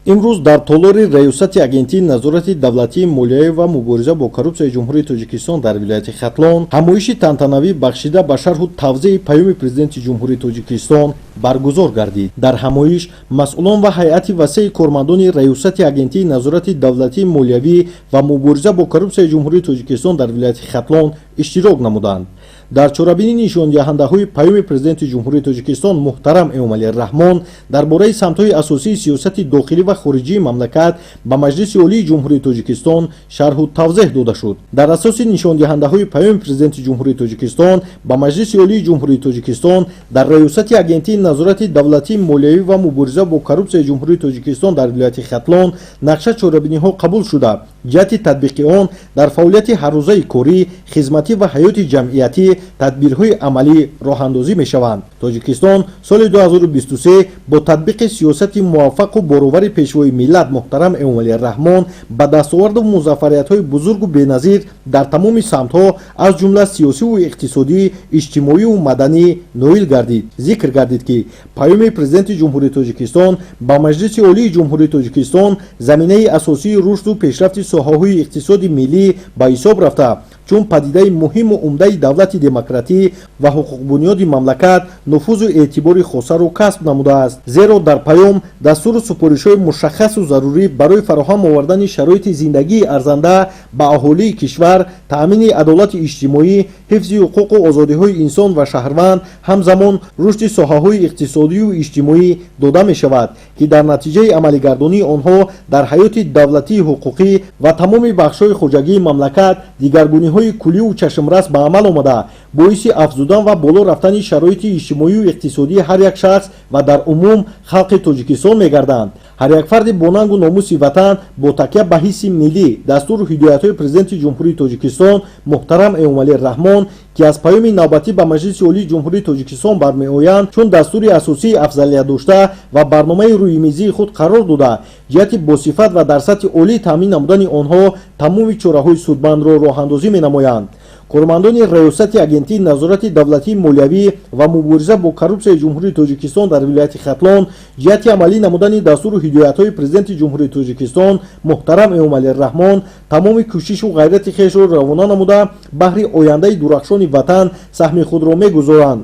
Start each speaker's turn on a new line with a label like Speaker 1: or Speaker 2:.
Speaker 1: Имрӯз дар толори Раёсати Агентии назорати давлатии молиявӣ ва мубориза бо коррупсияи Ҷумҳурии Тоҷикистон дар вилояти Хатлон ҳамоиши тантанавӣ, бахшида ба шарҳу тавзеҳи Паёми Президенти Ҷумҳурии Тоҷикистон, баргузор гардид. Дар ҳамоиш масъулон ва ҳайати васеи кормандони Раёсати Агентии назорати давлатии молиявӣ ва мубориза бо коррупсияи Ҷумҳурии Тоҷикистон дар вилояти Хатлон иштирок намуданд. Дар чорабинӣ нишондиҳандаҳои Паёми Президенти Ҷумҳурии Тоҷикистон муҳтарам Эмомалӣ Раҳмон дар бораи самтҳои асосии сиёсати дохилӣ ва хориҷии мамлакат ба Маҷлиси Олии Ҷумҳурии Тоҷикистон шарҳу тавзеҳ дода шуд. Дар асоси нишондиҳандаҳои Паёми Президенти Ҷумҳурии Тоҷикистон ба Маҷлиси Олии Ҷумҳурии Тоҷикистон дар Раёсати Агентии назорати давлатии молиявӣ ва мубориза бо коррупсияи Ҷумҳурии Тоҷикистон дар вилояти Хатлон нақша чорабиниҳо қабул шуда, ҷиҳати татбиқи он дар фаъолияти ҳаррӯзаи корӣ, хизматӣ ва ҳаёти ҷамъиятӣ тадбирҳои амалӣ роҳандозӣ мешаванд. Тоҷикистон соли 2023 бо татбиқи сиёсати муваффақу боровари Пешвои миллат муҳтарам Эмомалӣ Раҳмон ба дастоварду музаффариятҳои бузургу беназир дар тамоми самтҳо, аз ҷумла сиёсиву иқтисодӣ, иҷтимоиву маданӣ ноил гардид. Зикр гардид, ки Паёми Президенти Ҷумҳурии Тоҷикистон ба Маҷлиси Олии Ҷумҳурии Тоҷикистон заминаи асосии рушду пешрафти соҳаҳои иқтисоди миллӣ ба ҳисоб рафта, чун падидаи муҳиму умдаи давлати демократӣ ва ҳуқуқбунёди мамлакат нуфузу эътибори хосаро касб намудааст. Зеро дар Паём дастуру супоришҳои мушаххасу зарурӣ барои фароҳам овардани шароити зиндагии арзанда ба аҳолии кишвар, таъмини адолати иҷтимоӣ, ҳифзи ҳуқуқу озодиҳои инсон ва шаҳрванд, ҳамзамон рушди соҳаҳои иқтисодию иҷтимоӣ дода мешавад, ки дар натиҷаи амалигардонии онҳо дар ҳаёти давлатии ҳуқуқӣ ва тамоми бахшҳои хоҷагии мамлакат дигаргуниҳои кулливу чашмрас ба амал омада, боиси афзудан ва боло рафтани шароити иҷтимоию иқтисодии ҳар як шахс ва дар умум халқи Тоҷикистон мегарданд. Ҳар як фарди бонангу номуси ватан бо такя ба ҳисси миллӣ дастуру ҳидоятҳои Президенти Ҷумҳурии Тоҷикистон муҳтарам Эмомалӣ Раҳмон, ки аз Паёми навбатӣ ба Маҷлиси Олии Ҷумҳурии Тоҷикистон бармеоянд, чун дастури асосии афзалият дошта ва барномаи рӯимизии худ қарор дода, ҷиҳати босифат ва дар сатҳи олӣ таъмин намудани онҳо тамоми чораҳои судмандро роҳандозӣ менамоянд. Кормандони Раёсати Агентии назорати давлатии молиявӣ ва мубориза бо коррупсияи Ҷумҳурии Тоҷикистон дар вилояти Хатлон ҷиҳати амалӣ намудани дастуру ҳидоятҳои Президенти Ҷумҳурии Тоҷикистон муҳтарам Эмомалӣ Раҳмон тамоми кӯшишу ғайрати хешро равона намуда, баҳри ояндаи дурахшони ватан саҳми худро мегузоранд.